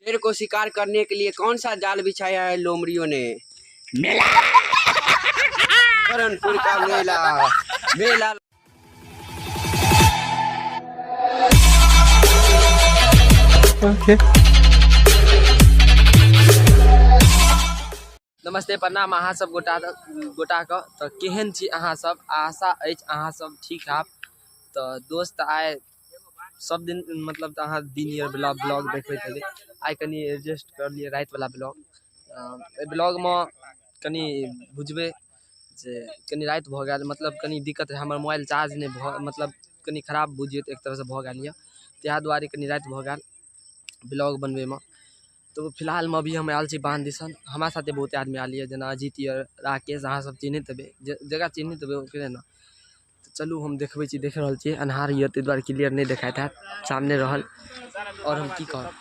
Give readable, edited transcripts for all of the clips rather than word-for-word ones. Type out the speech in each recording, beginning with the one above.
शेर को शिकार करने के लिए कौन सा जाल बिछाया है लोमड़ियों ने? मेला। करणपुर का मेला मेला। नमस्ते, प्रणाम अहाँ सब गोटा गोटाके। तऽ केहन छी अहाँ सब? आशा अछि अहाँ सब ठीक हैब। तऽ दोस्त, आइ सब दिन मतलब तऽ अहाँ दिन यार ब्लॉग ब्लॉग देखबैत हेबै, आइ कनि एडजस्ट करलियै रातिवला ब्लॉग। एहि ब्लॉगमे कनि बुझबै जे कनि राति भऽ गेल, मतलब कनि दिक्कत रहै, हमर मोबाइल चार्ज नहि भऽ, मतलब कनि खराब बुझियौ तऽ एक तरहसँ भऽ गेल यऽ, ताहि दुआरे कनि राति भऽ गेल ब्लॉग बनबैमे। तऽ फिलहालमे अभी हम आयल छी बान्ह दिसन। हमरा साथे बहुते आदमी आयल यऽ, जेना अजीत यऽ, राकेश, अहाँ सब चिन्हैत हेबै, जे जकरा चिन्हैत हेबै ओकरे ने। तऽ चलू हम देखबै छी। देख रहल छियै अन्हार यऽ, ताहि दुआरे क्लियर नहि देखाइत हैत सामने रहल। आओर हम की कहब,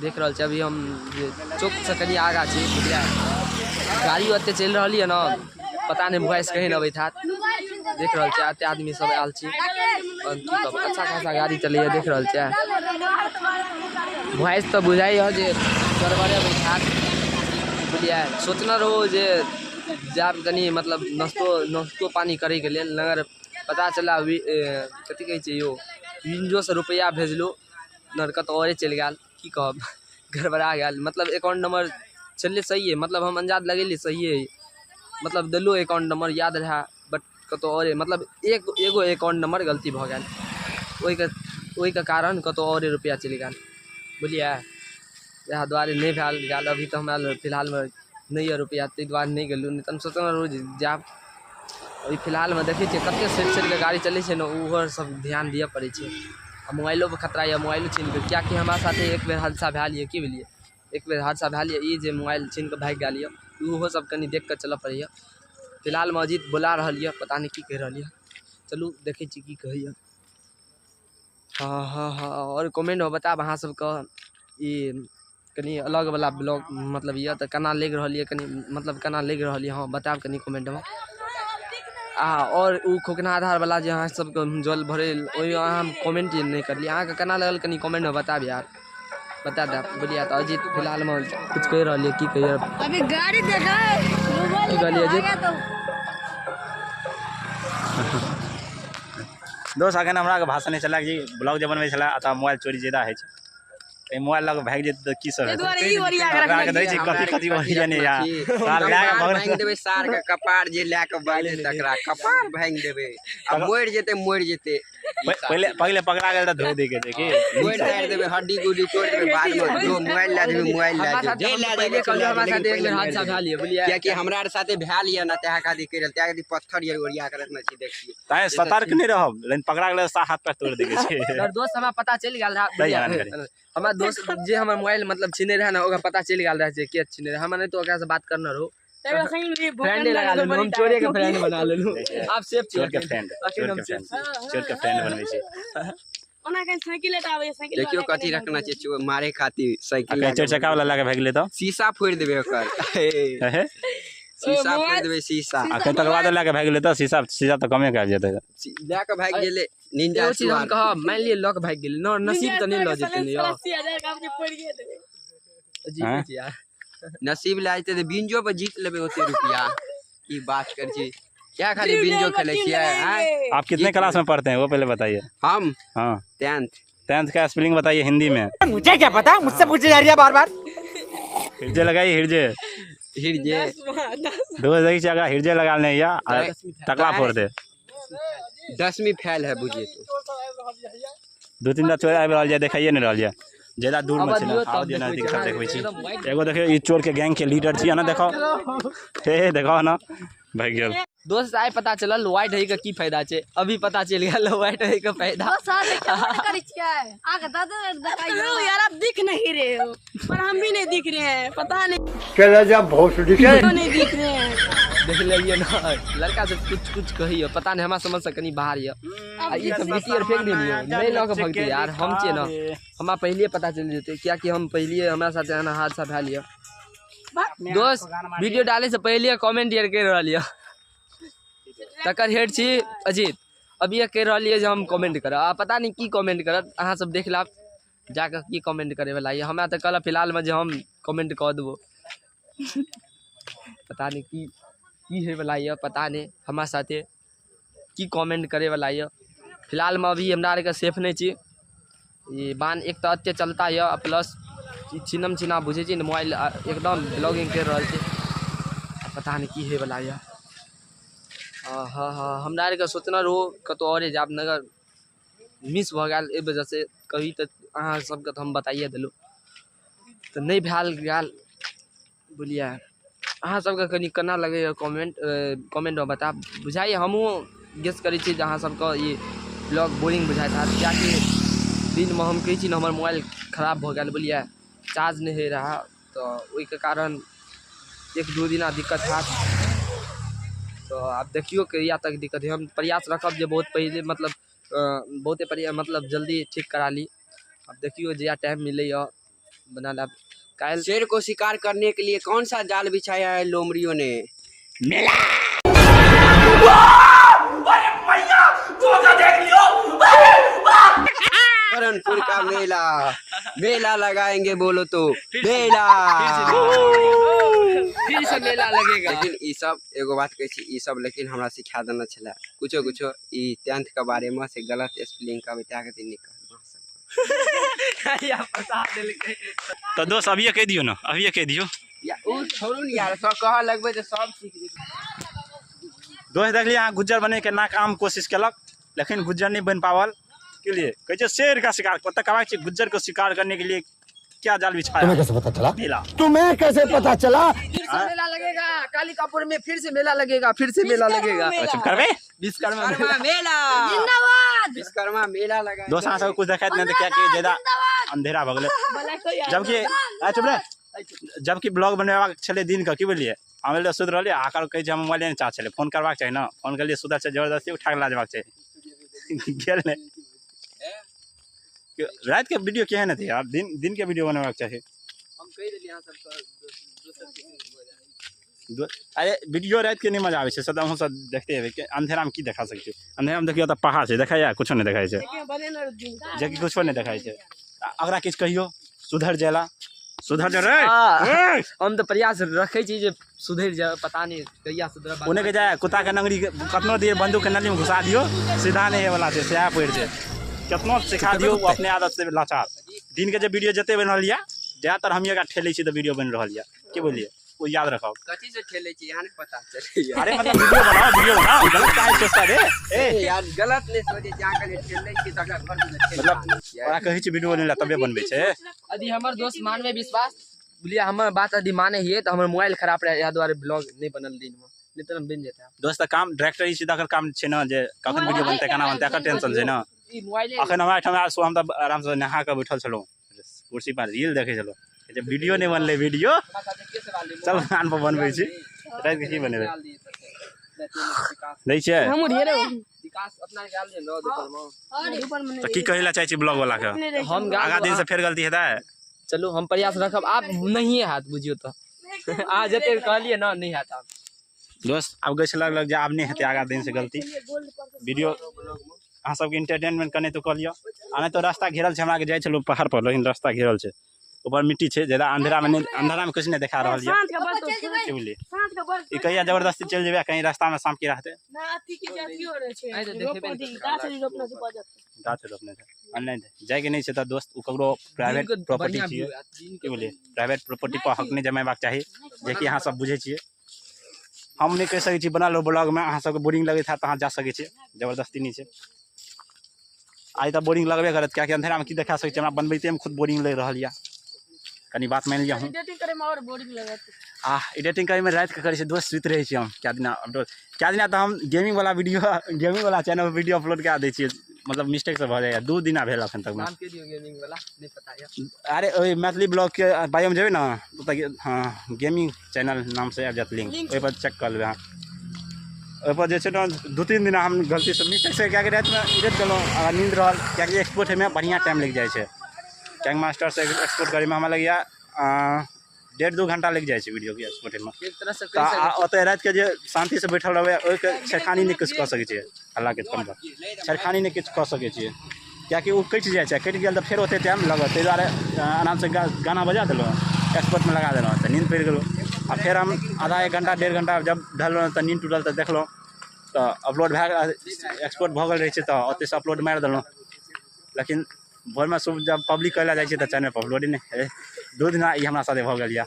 देख रहल छी अभी हम जे चौकसँ कनि आगाँ छी, बुझलियै? गाड़ी ओते चलि रहल यऽ ने, पता नहि वॉइस कहीं अबैत हैत। देख रहल छियै एते आदमी सब आयल छी। आओर की कहब, अच्छा खासा गाड़ी चलैए, देख रहल छियै। वॉइस तऽ बुझाइए जे गड़बड़े अबैत हैत, बुझलियै? सोचने रहू जे जायब कनि मतलब नाश्तो नाश्तो पानि करैके लेल, मगर पता चलल कथी कहै छै यौ, विंडोसँ रुपैआ भेजलहुँ मगर कतहु औरे चलि गेल। की कहब, गड़बड़ा गेल। मतलब अकाउंट नंबर छलै सहिए, मतलब हम अंदाज लगेलियै सहिए, मतलब देलहुँ अकाउंट नंबर याद रहए, बट कतहु औरे मतलब एक एगो अकाउंट नंबर गलती भऽ गेल, ओहिके ओहिके कारण कतहु औरे रुपैआ चलि गेल, बुझलियै? इएह दुआरे नहि भेल गेल। अभी तऽ हमरा लग फिलहालमे नहि यऽ रुपैआ, ताहि दुआरे नहि गेलहुँ, नहि तऽ हम सोचने रहौँ जे जायब। अभी फिलहालमे देखै छियै कतेक सटि सटि कऽ गाड़ी चलै छै ने, ओहो सब ध्यान दिअ पड़ै छै। आ मोबाइलोपर खतरा यऽ, मोबाइलो छीन कऽ, किएकि हमरा साथे एक बेर हादसा भेल यऽ। की भेलियै? एक बेर हादसा भेल यऽ ई जे मोबाइल छीन कऽ भागि गेल यऽ। ओहो सब कनि देख कऽ चलऽ पड़ैए। फिलहालमे अजीत बोला रहल यऽ, पता नहि की कहि रहल यऽ। चलू देखै छी की कहैए। हँ हँ हँ आओर कमेंटमे बतायब अहाँ सबके ई कनि अलगवला ब्लॉग मतलब यऽ तऽ केना लागि रहल यऽ, कनि मतलब केना लागि रहल यऽ, हँ बतायब कनि कमेंटमे। आ आओर ओ खोकना आधारवला जे अहाँ सबके जल भरै, ओहिमे अहाँ कमेंट नहि करलियै, अहाँके केना लागल कनि कमेंटमे बतायब यार, बता देब, बुझलियै? तऽ अजीत फिलहालमे किछु कहि रहल यऽ, की कहियै? अभी गाड़ी देखा। की कहलियै अजीत? दोस्त, अखन हमरा के भाषण नहि छलै कि ब्लॉग जे बनबै छलै, तऽ मोबाइल चोरी ज्यादा होइ छै, एहि मोबाइल लऽ कऽ भागि जेतै तऽ की सब ताहि हेतै? दुआरे ई ओरिया के हमरा रखने के दै छी कथी कथी ओरिया नहि यार, साल लए कऽ कपार भगवान भाङि देबै सार के, कपार जे लए कऽ बाजै तकरा कपार भाङि देबै आ मरि जेतै, मरि जेतै। पहिले पहिले पकड़ा गेल तऽ धो दै के छै की? तोड़ि ताड़ि देबै, हड्डी गुड्डी तोड़ि देबै, बादमे जो मोबाइल लए जेबै, मोबाइल लए हमरा जेबै, साथे जे हम लए पहिले जेबै से कहलियै, लए हमरा जेबै, साथे लेकिन एक बेर पहिले हादसा मरि भेल जेबै। यऽ, बुझलियै? कियाकि हमरा आर साथे भेल यऽ ने, तएह खातिर कहि रहल, तएह खातिर पत्थर यार ओरिया के रखने छी, देखियौ। तैं सतर्क नहि रहब, लेकिन पकड़ा गेल तऽ हाथ पैर तोड़ि दै के छै। हमर दोस्त, हमरा पता चलि गेल रहए, सही जान बुझलियै? करी। हमरा दोस्त जे हमर मोबाइल मतलब छिने रहए ने, ओकरा पता चलि गेल रहए जे के छिने रहए हमरा, नहि तऽ ओकरासँ बात करने रहू। फ्रेंडे लगा लेलहुँ हम, चोरे के फ्रेंड बना लेलहुँ, आब सेफ छी। चोर के फ्रेंड, अखन चोर हम के सेफ फ्रेंड, चोर के फ्रेंड बनबै छै। ओना कहीं साइकिल आबै, साइकिल। देखियौ कथी रखना छै मारे खातिर आ साइकिल कहीं लए चारि कऽ चक्का वाला लए कऽ भागि गेलै तऽ शीशा फोड़ि देबै ओकर, हे शीशा फोड़ि देबै शीशा। आ कहीं तकर बाद लए कऽ भागि गेलै तऽ शीशा शीशा तऽ कमे कयल जेतै। लए कऽ भागि गेलै निंजा एगो चीज हम सुआर। कहब, मानि लिअ लऽ कऽ भागि गेलै न, नसीब तऽ नहि लऽ जेतै ने यौ। 80,000 का मुझे पड़ गया देबै। जीते छी यार। नसीब लए जेतै तऽ बिंजो पर जीत लेबै ओते रुपया। की बात करै छी, क्या खाली बिंजो खेलै छियै आँय? आप कितने क्लास में पढ़ते हैं, वो पहले बताइए। हम हाँ। 10th। 10th का स्पेलिंग बताइए हिंदी में। मुझे क्या पता, मुझसे पूछे जा रही है बार बार। हिरजे लगाइए, हिरजे। हिरजे। दो देखी छी अगर हिरजे लगा लेने या आ टकला फोड़ दे। 10वीं फेल है बुझिए तो। दू तीन टा चोर आबि रहल छै, देखाइए नहि रहल छै, ज्यादा दूर मे अब छै ने। दियौ आउ तब दियौ देखबै नजदीक छी। सब देखबै छी। एकदम white। एगो देखियौ, ई चोर के गैंग के लीडर छियै ने, देखो हे देखो ने, भागि गेल। दोस्त, आइ पता चलल व्हाइट है के की फायदा छै, अभी पता चलि गेल व्हाइट है के फायदा। करै छियै आगे दादा देखाइयो यार, आप दिख नहीं रहे हो, पर हम भी नहीं दिख रहे हैं, पता नहीं चला जा भोसड़ी के। क्यों नहीं दिख रहे हैं। देख लेलियै ने, लड़का सब कुछ कुछ कहैया, पता नहीं हमरा समझ से कनि बाहर यऽ। आ ई सब मिट्टी आर फेंक देलियै, नहि लऽ कऽ भगतै यार। हम छियै ने, हमरा पहिलिए पता चलि जेतै, कियाकि हम पहिलिए हमरा साथे एना हादसा भेल यऽ। दोस्त, वीडियो डाले से पहले कमेंट यार करि रहल यऽ, तकर हेड छी अजीत। अभी ये कहि रहल यऽ जे हम कमेंट करब, आ पता नहि की कमेंट करत, अहाँ सब देख लेब। जाके की कमेंट करे वाला ये हमरा तऽ कहलक फिलहालमे जे हम कमेंट कऽ देबो। पता नहीं की की होय वाला ये, पता नहीं हमरा साथे की कमेंट करे वाला ये। फिलहालमे अभी हमरा आरके सेफ नहीं छी। ई बान एक तऽ एते चलता ये प्लस छिनम छिना बुझै छी ने मोबाइल एकदम ब्लॉगिंग कर रहल छै। पता नहीं की होय वाला ये। हाँ हाँ हमरा आरके सोचने रहो कतौ औरे जाब नगर मिस भऽ गेल एहि वजहसँ कभी तऽ अहाँ सबके तऽ हम बताइए देलहुँ तऽ नहि भेल गेल बुझलियै। अहाँ सबके कनि केना लगैए कमेंटमे बताब। बुझाइए हमहूँ गेस करै छी जे अहाँ सबके ई ब्लॉग बोरिंग बुझाइत हैत, किएकि दिनमे हम कहै छी ने हमर मोबाइल खराब भऽ गेल बुझलियै, चार्ज नहि होइ रहए तऽ ओहिके कारण एक दू दिना दिक्कत हैत। तऽ आब देखियौ कहिया तक दिक्कत है। हम प्रयास रखब जे बहुत पहिले मतलब बहुते प्रयास मतलब जल्दी ठीक करा ली। अब देखियौ जहिया टाइम मिलैए बना लेब। काल्हि शेर को शिकार करने के लिए कौन सा जाल बिछाया है लोमड़ियों ने? मेला। करणपुर का मेला, मेला लगाएंगे बोलो तो मेला, फिर से मेला लगेगा। लेकिन ई सब एगो बात कहै छी, ई सब लेकिन हमरा सिखा देने छलै कुछो कुछो ई टेंथ के बारे में से गलत स्पेलिंग का बता के निकल तो दोस्त अभिये कह दियो ना, अभिये कह दियो या उ छोड़ू ने यार, सब कह लगबै तऽ सब सीख जेतै। दोस्त देखलियै अहाँ गुज्जर बने के नाकाम कोशिश केलक लेकिन गुज्जर नहीं बन पावल के लिए कहै छै शेर का शिकार ओतऽ कहबाक छै गुज्जर को शिकार करने के लिए क्या जाल बिछाया? तुम्हें कैसे पता चला? मेला। तुम्हें कैसे पता चला? फिर से मेला लगेगा कालिकापुर में, फिर से मेला लगेगा, फिर से मेला लगेगा। अच्छा करबे विश्वकर्मा मेला जिंदाबाद, विश्वकर्मा मेला लगा। दोस्त अहाँ सब कुछ देखाइत नहीं तऽ कियाकि ज्यादा अंधेरा भऽ गेलै। जबकि चुप रे, जबकि ब्लॉग बनेबाक छलै दिन के की बुझलियै, हम एलियै सुति रहलियै आकर कहै छै हम मोबाइले नहि चार्ज छलै, फोन करबाक चाही ने, फोन केलियै सुतल छै जबरदस्ती उठा कऽ लऽ जेबाक चाही। गेल नहि। राति के वीडियो केहन हेतै यार, दिन दिन के वीडियो बनेबाक चाही। हम कहि देलियै अहाँ सबके दोसर किसी। अरे वीडियो राति के नहीं मजा आबै छै, सब अहूँ सब देखते हेबै कि अंधेरामे की देखा सकै छी। अंधेरामे देखियौ तऽ पहाड़ छै, देखाइए कुछो नहि देखाइ छै, जेकि कुछो नहि देखाइ छै। अगरा किछु कहियौ सुधर जायला, सुधर जा रे। हम तऽ प्रयास रखै छी जे सुधरि जाए, पता नहीं कहिया सुधरब। ओने के जाय कुत्ता के नंगरी कतनो दिए बंदूक के नली में घुसा दियौ सीधा नहीं होय वाला छै, सएह पड़ि छै। कतनो सिखा दियौ ओ अपने आदत से लाचार। दिन के जे वीडियो जते बनि रहल यऽ ज्यादातर हम एकरा ठेलै छी तऽ वीडियो बनि रहल यऽ, की बोलिए ओ याद रखब। कथी से ठेलै छी यहाँ नहीं पता चलैया। अरे मतलब वीडियो बनाओ, वीडियो बनाओ, गलत काहे सोचता रे? ए यार गलत नहीं सोचै छी, अहाँ कहलियै ठेलै छी तऽ अगला घर में ठेल मतलब ओकरा कहै छी वीडियो बनेला तबे बनबै छै। यदि हमर दोस्त मानवे विश्वास बुझलियै हमर बात यदि माने हियै तऽ हमर मोबाइल खराब रहै इएह दुआरे ब्लॉग नहि बनल दिनमे, नहि तऽ बनि जेतै। दोस्त काम डायरेक्टर ई सीधा काम छै ने जे कखन वीडियो बनतै केना बनतै एकर टेंशन छै ने। ई मोबाइले अखन हमरा एहिठाम आयल हम तऽ आरामसँ नहा कऽ बैठल छलहुँ कुर्सी पर रील देखै छलहुँ, जे वीडियो नहि बनलै वीडियो चल कान पर बनबै छी। राति के की बनेबै दै छियै तऽ की कहै लए चाहै छी ब्लॉग वाला के? हम आगा दिन से फेर गलती हेतै? चलू हम प्रयास रखब, आब नहिए हैत बुझियौ तऽ। अहाँ जते कहलियै ने नहि हैत आब। दोस्त आब गैस लगलक जे आब नहि हेतै आगा दिन से गलती। वीडियो अहाँ सबके इंटरटेनमेंट कने तो कऽ लिअ, आ नहि तऽ रास्ता घेरल छै, हमरा के जाइ छलहुँ पहाड़ पर लेकिन रास्ता घेरल छै, ऊपर मिट्टी छै, ज्यादा अंधेरा में नहीं, अंधेरा में कुछ नहीं देखा रहल यऽ। की बुझलियै ई कहिया जबरदस्ती चलि जेबै कहीं रास्ता में साँप की रहतै। गाछ रोपने छै आ नहि जाइके नहि छै तऽ दोस्त ओ ककरो प्राइवेट प्रॉपर्टी छियै, की बुझलियै प्राइवेट प्रॉपर्टी पर हक नहि जमेबाक चाही, जेकि अहाँ सब बुझै छियै। हम नहि कहि सकै छी बना लो ब्लॉगमे, अहाँ सबके बोरिंग लगैत हैत तऽ अहाँ जा सकै छियै, जबरदस्ती नहि छै। आइ तऽ बोरिंग लगबे करत कियाकि अंधेरामे की देखा सकै छी, हमरा बनबैतेमे खुद बोरिंग लागि रहल यऽ। कनी बात मानि लिअ। एडिटिंग करे में और बोरिंग लगत। आ एडिटिंग करे में रात के करै छै दोस्त, सुति रहै छी हम कए दिना अपलोड कए दिना तऽ हम गेमिंग वाला वीडियो, गेमिंग वाला चैनल पर वीडियो अपलोड कए दै छियै, मतलब मिस्टेक से भऽ जाइए। 2 दिना भेल अखन तक। नाम के दियौ गेमिंग वाला नहि पता यऽ। अरे ओहि मैथिली ब्लॉग के बायोमे जेबै ने ओतऽ हाँ गेमिंग चैनल नाम से आबि जायत लिंक, ओहि पर चेक कऽ लेबै अहाँ। ओहि पर जे छै ने 2-3 दिना हम गलती से मिस्टेक से कियाकि रातिमे एडिट केलहुँ आ नींद रहल, कियाकि एक्सपोर्ट होइमे बढ़िआँ टाइम लागि जाइ छै। टैंक मास्टर से एक्सपोर्ट करैमे हमरा लगैए 1.5-2 घंटा लागि जाइ छै वीडियोके एक्सपोर्ट होइमे। एक तरह से तऽ ओतऽ रातिके जे शान्तिसँ बैठल रहबै ओहिके छेड़खानी नहि किछु कऽ सकै छियै, हल्लाके कम छेड़खानी नहि किछु कऽ सकै छियै। किएकि ओ कटि जाइ छै, कटि गेल तऽ फेर ओतेक टाइम लागत, ताहि दुआरे आरामसँ गाना बजा देलहुँ, एक्सपर्टमे लगा देलहुँ तऽ नींद पड़ि गेलहुँ। आ फेर हम आधा एक घंटा 1.5 घंटा जब ढललहुँ तऽ नींद टूटल, तऽ देखलहुँ तऽ अपलोड भए गेल, एक्सपोर्ट भऽ गेल रहै छै, तऽ ओतयसँ अपलोड मारि देलहुँ। लेकिन भोरमे सुबह जब पब्लिक करै लए जाइ छियै तऽ चैनल पर अपलोडे नहि हइ। 2 दिना ई हमरा साथे भऽ गेल यऽ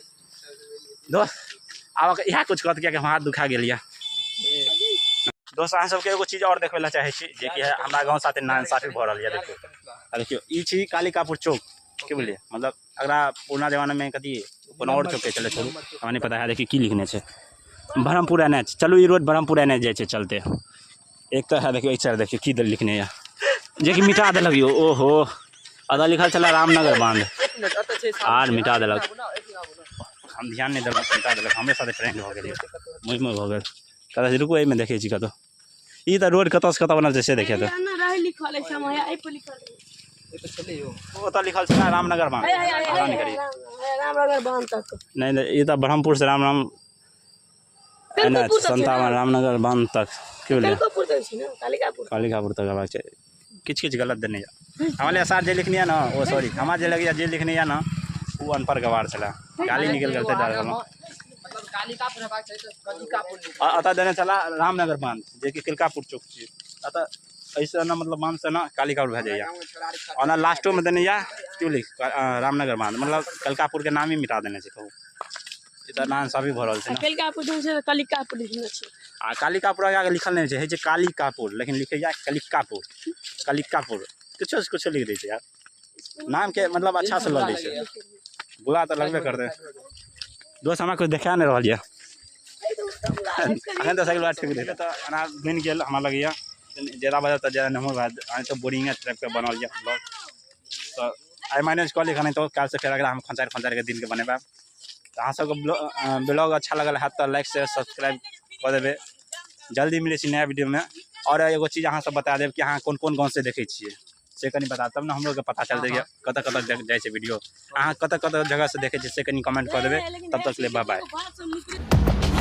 दोस्त। आब इएह किछु कहत, किएकि हाथ दुखा गेल यऽ दोस्त। अहाँ सबके एगो चीज आओर देखबै लए चाहै छी, जेकि हमरा गाँव साथे नाइंसाफी भऽ रहल यऽ। देखियौ, आ देखियौ, ई छी कालिकापुर चौक, की बुझलियै? मतलब अगला पुरना जमानामे कथी कोनो आओर चौक छलै, छोड़ू, हमरा नहि पता है। देखियौ की लिखने छै, ब्रह्मपुर एन एच। चलू, ई रोड ब्रह्मपुर एन एच जाइ छै चलते। एक तऽ है, देखियौ, एहि साइड देखियौ की लिखने यऽ, जेकि मिटा देलक यौ। ओहो, अदा लिखल छलै रामनगर बांध, आर मिटा देलक। हम ध्यान नहि देलक, मिटा देलक। हमरे साथे प्रैंक भऽ गेल, मुँहमे भऽ गेल। कतऽ रुकू, एहिमे देखै छी कतौ। ई तऽ रोड कतऽसँ कतऽ बनल छै से देखियौ तऽ। ओतऽ लिखल छै रामनगर बांध। रामनगर बांध तक नहि नहि, ई तऽ ब्रह्मपुर से राम राम एन एच 57 रामनगर बांध तक, की बुझलियै? कालिकापुर तक अयबाक छै। किछु किछु गलत देने यऽ हमरा लिए सार जे लिखने यऽ ने, ओ सॉरी, हमरा जे लगैए जे लिखने यऽ ने, ओ अनपढ़ गवार छलै, गाली निकलि गेल ताहि दुआरे कहलहुँ। एतऽ देने छलै रामनगर बांध, जेकि किलकापुर चौक छियै। एतऽ एहिसँ ने मतलब बांधसँ ने कालिकापुर भए जाइए। ओना लास्टोमे देने यऽ की लिख रामनगर बांध, मतलब कलिकापुरके नाम ही मिटा देने छै। कहू, ई तऽ नाइंसाफी भऽ रहल छै ने। कलिकापुर छै, कलिकापुर लिखने छै। आ कालिकापुर आगाँ लिखल नहि छै, होइ छै कालिकापुर, लेकिन लिखैया कलिकापुर, कलिकापुर, किछो से किछो लिख दै छै यार। नामके मतलब अच्छा से लऽ लै छै, बुरा तऽ लगबे करतै। दोस्त, हमरा किछु देखा नहि रहल यऽ अखन तऽ। साइकिल ठीक रहै तऽ एना बनि गेल। हमरा लगैया ज्यादा बजत तऽ ज्यादा नमहर भए, आइ तऽ बोरिंगे टाइपके बनल यऽ ब्लॉग, तऽ आइ मैनेज कऽ ली एखन, तऽ काल्हिसँ फेर अगला हम खचारि खचारिके दिनके बनेबै। तऽ अहाँ सबके ब्लॉग अच्छा लगल हैत तऽ लाइक शेयर सब्सक्राइब कऽ देबै। जल्दी मिलै छी नया वीडियोमे। आओर एगो चीज अहाँ सब बता देब कि अहाँ कोन कोन गाँवसँ देखै छियै, से कनि बता, तब ने हमरोके पता चलतै कि कतऽ कतऽ जाइ छै वीडियो। अहाँ कतऽ कतऽ जगहसँ देखै छियै, से कनि कमेंट कऽ देबै। तब तक ले बाय बाय।